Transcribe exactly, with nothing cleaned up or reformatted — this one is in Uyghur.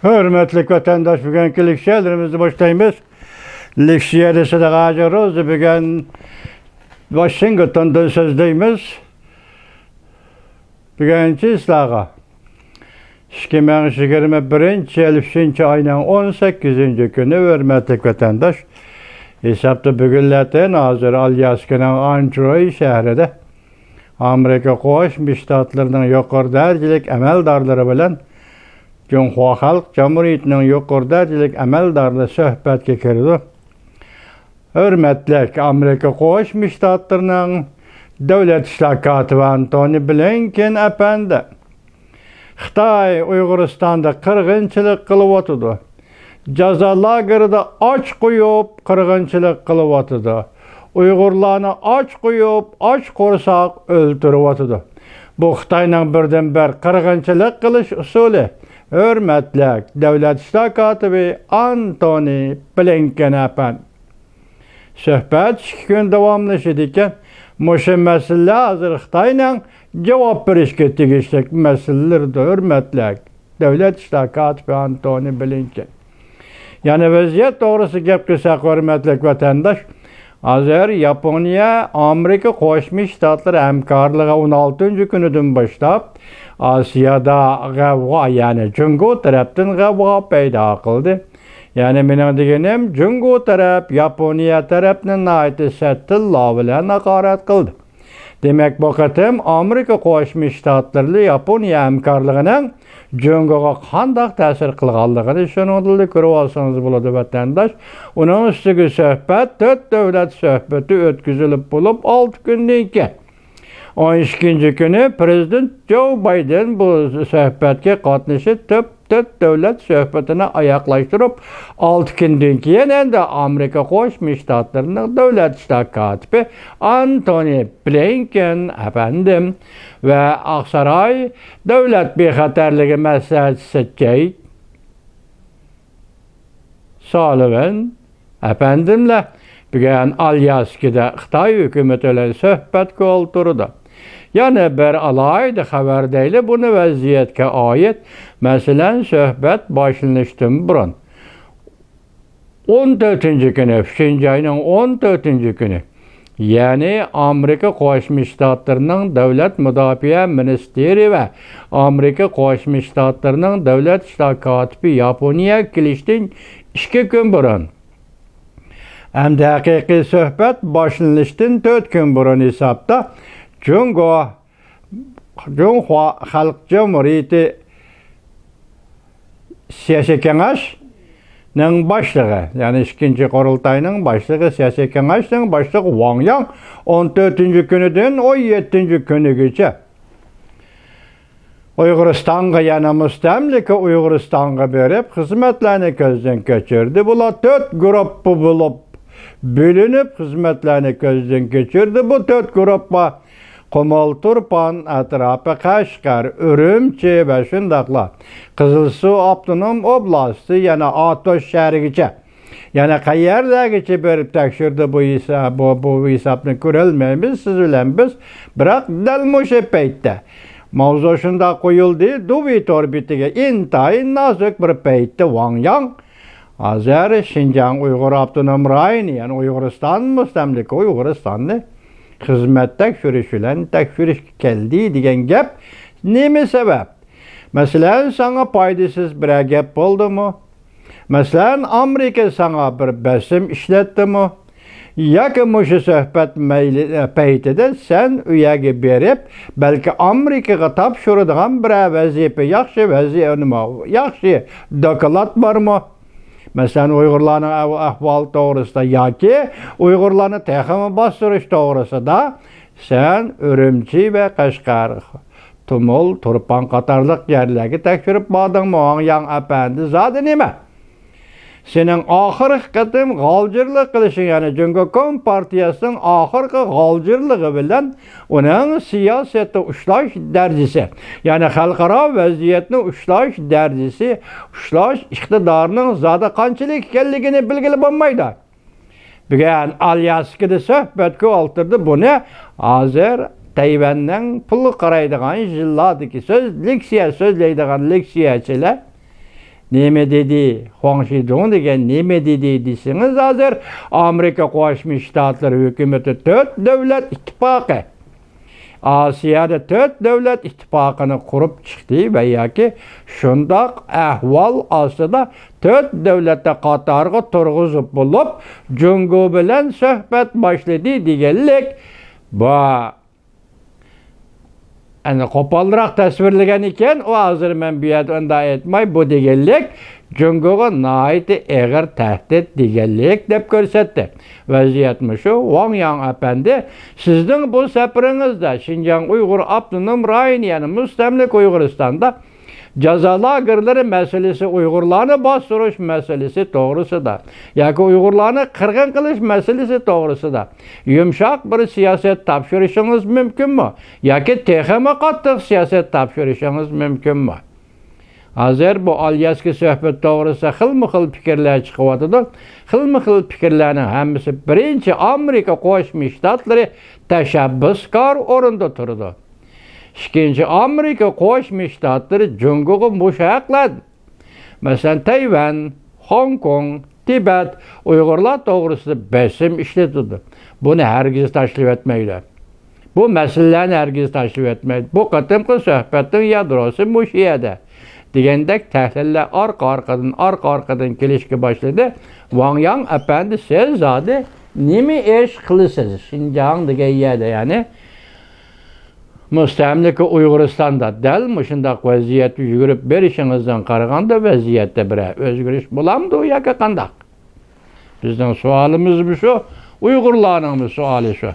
ھۆرمەتلىك ۋەتەنداش، بۈگۈنكى لېكسىيەلىرىمىزنى باشلايمىز. لېكسىيەدە سىدىق ھاجى روزى بۈگۈن ۋاشىنگتوندىن سۆزلەيمىز. بۈگۈنچى سىلەرگە ئىككى مىڭ يىگىرمە بىرىنچى يىل ئۈچىنچى ئاينىڭ ئون سەككىزىنچى كۈنى، ھۆرمەتلىك ۋەتەنداش، ھېسابتا بۈگۈنلەتىن ھازىر ئالياسكىنىڭ ئانتروي شەھىرىدە ئامېرىكا قوشما شتاتلىرىنىڭ يۇقىرى دەرىجىلىك ئەمەلدارلىرى بىلەن جۇڭخۇا خەلق جۇمھۇرىيىتىنىڭ يۇقىرى دەرىجىلىك ئەمەلدارلىرى سۆھبەتكە كىرىدۇ. ھۆرمەتلىك ئامېرىكا قوشما شتاتلىرىنىڭ دۆلەت ئىشلار كاتىپى ئانتونى بلىنكېن ئەپەندى، خىتاي ئۇيغۇرىستاندا قىرغىنچىلىق قىلىۋاتىدۇ. جازا لاگېرىدا ئاچ قويۇپ قىرغىنچىلىق قىلىۋاتىدۇ. ئۇيغۇرلارنى ئاچ قويۇپ، ئاچ قورساق ئۆلتۈرۈۋاتىدۇ. بۇ خىتاينىڭ بىردىنبىر قىرغىنچىلىق قىلىش ئۇسۇلى. ھۆرمەتلىك دۆلەت ئىشلار كاتىپى ئانتونى بلىنكېن ئەپەندى. سۆھبەت ئىككى كۈن داۋاملىشىدىكەن. مۇشۇ مەسىلىلەر ھازىر خىتاينىڭ جاۋاب بېرىشكە تېگىشلىك مەسىلىلىرىدۇر، ھۆرمەتلىك دۆلەت ئىشلار كاتىپى ئانتونى بلىنكېن. يەنە ۋەزىيەت توغرىسىدا گەپ قىلساق، ھۆرمەتلىك ۋەتەنداش، ھازىر ياپونىيە، ئامېرىكا قوشما شتاتلىرى ھەمكارلىقى ئون ئالتىنچى كۈنىدىن باشلاپ ئاسىيادا غەۋغا، يەنى جۇڭگو تەرەپتىن غەۋغا پەيدا قىلدى. يەنى مېنىڭ دېگىنىم، جۇڭگو تەرەپ ياپونىيە تەرەپنى ناھايىتى سەت تىللار بىلەن ھاقارەت قىلدى. دېمەك، بۇ قېتىم ئامېرىكا قوشما شتاتلىرى ياپونىيە ھەمكارلىقىنىڭ جۇڭگوغا قانداق تەسىر قىلغانلىقىنى شۇنىڭدىنلا كۆرۈۋالسىڭىز بولىدۇ، ۋەتەنداش. ئۇنىڭ ئۈستىگە سۆھبەت تۆت دۆلەت سۆھبىتى ئۆتكۈزۈلۈپ بولۇپ، ئالتە كۈندىن كېيىن، ئون ئىككىنچى كۈنى پىرېزىدېنت جو بايدېن بۇ سۆھبەتكە قاتنىشىپ، تۆت، تۆت دۆلەت سۆھبىتىنى ئاياغلاشتۇرۇپ، ئالتە كۈندىن كېيىن ئەمدى ئامېرىكا قوشما شتاتلىرىنىڭ دۆلەت ئىشلار كاتىپى ئانتونى بلىنكېن ئەپەندىم ۋە ئاقساراي دۆلەت بىخەتەرلىكى مەسلىھەتچىسى جېيك سالىۋان ئەپەندىملەر بۈگۈن ئالياسكىدا خىتاي ھۆكۈمىتى بىلەن سۆھبەتكە ئولتۇرىدۇ. يەنە بىر ئالاھىدە خەۋەر دەيلى، بۇنى ۋەزىيەتكە ئائىت، مەسىلەن، سۆھبەت باشلىنىشتىن بۇرۇن، ئون تۆتىنچى كۈنى، ئۈچىنچى ئاينىڭ ئون تۆتىنچى كۈنى، يەنى ئامېرىكا قوشما شتاتلىرىنىڭ دۆلەت مۇداپىئە مىنىستىرى ۋە ئامېرىكا قوشما شتاتلىرىنىڭ دۆلەت ئىشلار كاتىپى ياپونىيەگە كېلىشتىن ئىككى كۈن بۇرۇن، ھەمدە ھەقىقىي سۆھبەت باشلىنىشتىن تۆت كۈن بۇرۇن ھېسابتا جۇڭگو، جۇڭخۇا خەلق جۇمھۇرىيىتى سىياسىي كېڭەشنىڭ باشلىقى، يەنى ئىككىنچى قۇرۇلتاينىڭ باشلىقى، سىياسىي كېڭەشنىڭ باشلىقى ۋاڭ ياڭ ئون تۆتىنچى كۈنىدىن ئون يەتتىنچى كۈنىگىچە ئۇيغۇرىستانغا، يەنى مۇستەملىكە ئۇيغۇرىستانغا بېرىپ، خىزمەتلەرنى كۆزدىن كەچۈردى. بۇلار تۆت گۇرۇپپا بولۇپ بۆلۈنۈپ، خىزمەتلەرنى كۆزدىن كەچۈردى. بۇ تۆت گۇرۇپپا قۇمۇل، تۇرپان ئەتراپى، قەشقەر، ئۈرۈمچى ۋە شۇنداقلا قىزىلسۇ ئاپتونوم ئوبلاستى، يەنى ئاتوش شەھىرىگىچە، يەنە قەيەرلەرگىچە بېرىپ تەكشۈردى بۇ ھېسا-، بۇ، بۇ ھېسابنى كۆرەلمەيمىز سىز بىلەن بىز. بىراق دەل مۇشۇ پەيتتە ماۋزۇ شۇنداق قويۇلدى، دۇۋى تور بېتىگە ئىنتايىن نازۇك بىر پەيتتە ۋاڭ ياڭ ھازىر شىنجاڭ ئۇيغۇر ئاپتونوم رايونى، يەنى ئۇيغۇرىستان، مۇستەملىكە ئۇيغۇرىستاننى خىزمەت تەكشۈرۈش بىلەن تەكشۈرۈشكە كەلدى دېگەن گەپ نېمە سەۋەب؟ مەسىلەن، ساڭا پايدىسىز بىرەر گەپ بولدىمۇ؟ مەسىلەن، ئامېرىكا ساڭا بىر بېسىم ئىشلەتتىمۇ؟ ياكى مۇشۇ سۆھبەت مەيلى، پەيتىدە سەن ئۇ يەرگە بېرىپ، بەلكى ئامېرىكىغا تاپشۇرىدىغان بىرەر ۋەزىپە، ياخشى ۋەزىپە، نېمە، ياخشى دوكلات بارمۇ؟ مەسىلەن، ئۇيغۇرلارنىڭ ئەھۋ-، ئەھۋالى توغرىسىدا ياكى ئۇيغۇرلارنى تېخىمۇ باستۇرۇش توغرىسىدا سەن ئۈرۈمچى ۋە قەشقەر، تۇمۇل، تۇرپان قاتارلىق يەرلەرگە تەكشۈرۈپ باردىڭمۇ، ۋاڭ ياڭ ئەپەندى؟ زادى نېمە؟ سېنىڭ ئاخىرقى قېتىم غالجىرلىق قىلىشىڭ، يەنى جۇڭگو كومپارتىيەسىنىڭ ئاخىرقى غالجىرلىقى بىلەن ئۇنىڭ سىياسەتتە ئۇشلاش دەرىجىسى، يەنى خەلقئارا ۋەزىيەتنى ئۇشلاش دەرىجىسى، ئۇشلاش ئىقتىدارىنىڭ زادى قانچىلىك ئىكەنلىكىنى بىلگىلى بولمايدۇ. بۈگۈن ئالياسكىدا سۆھبەتكە ئولتۇردى. بۇنى ھازىر تەيۋەننىڭ پۇلغا قارايدىغان يىللاردىكى سۆز، لېكسىيە سۆزلەيدىغان لېكسىيەچىلەر نېمە دېدى؟ خۇاڭ شىجۇڭ دېگەن نېمە دېدى دېسىڭىز، ھازىر ئامېرىكا قوشما شتاتلىرى ھۆكۈمىتى تۆت دۆلەت ئىتتىپاقى، ئاسىيادا تۆت دۆلەت ئىتتىپاقىنى قۇرۇپ چىقتى ۋە ياكى شۇنداق ئەھۋال ئاستىدا تۆت دۆلەتنى قاتارغا تۇرغۇزۇپ بولۇپ، جۇڭگو بىلەن سۆھبەت باشلىدى دېگەنلىك. بۇ ئەنە قوپالراق تەسۋىرلىگەن ئىكەن، ئۇ ھازىر مەن بۇ يەردە ئۇنداق ئېيتماي، بۇ دېگەنلىك جۇڭگوغا ناھايىتى ئېغىر تەھدىت دېگەنلىك دەپ كۆرسەتتى. ۋەزىيەت مۇشۇ. ۋاڭ ياڭ ئەپەندى، سىزنىڭ بۇ سەپىرىڭىزدە شىنجاڭ ئۇيغۇر ئاپتونوم رايونى، يەنى مۇستەملىكە ئۇيغۇرىستاندا جازا لاگېرلىرى مەسىلىسى، ئۇيغۇرلارنى باستۇرۇش مەسىلىسى توغرىسىدا ياكى ئۇيغۇرلارنى قىرغىن قىلىش مەسىلىسى توغرىسىدا يۇمشاق بىر سىياسەت تاپشۇرۇشىڭىز مۇمكىنمۇ؟ ياكى تېخىمۇ قاتتىق سىياسەت تاپشۇرۇشىڭىز مۇمكىنمۇ؟ ھازىر بۇ ئاليەسكى سۆھبىتى توغرىسىدا خىلمۇ خىل پىكىرلەر چىقىۋاتىدۇ. خىلمۇ خىل پىكىرلەرنىڭ ھەممىسى، بىرىنچى، ئامېرىكا قوشما شتاتلىرى تەشەببۇسكار ئورۇندا تۇرىدۇ. ئىككىنچى، ئامېرىكا قوشما شتاتلىرى جۇڭگوغا مۇشۇ ھەقلەر، مەسىلەن، تەيۋەن، خوڭكوڭ، تىبەت، ئۇيغۇرلار توغرىسىدا بېسىم ئىشلىتىدۇ. بۇنى ھەرگىز تاشلىۋەتمەيدۇ. بۇ مەسىلىلەرنى ھەرگىز تاشلىۋەتمەيدۇ. بۇ قېتىمقى سۆھبەتنىڭ يادروسى مۇشۇ يەردە، دېگەندەك تەھلىللەر ئارقا-ئارقىدىن، ئارقا-ئارقىدىن كېلىشكە باشلىدى. ۋاڭ ياڭ ئەپەندى، سىز زادى نېمە ئىش قىلىسىز شىنجاڭ دېگەن يەردە؟ يەنى مۇستەملىكە ئۇيغۇرىستاندا دەل مۇشۇنداق ۋەزىيەت يۈگۈرۈپ بېرىشىڭىزدىن قارىغاندا، ۋەزىيەتتە بىرەر ئۆزگىرىش بولامدۇ ياكى قانداق؟ بىزنىڭ سوئالىمىز مۇشۇ، ئۇيغۇرلارنىڭمۇ سوئالى شۇ.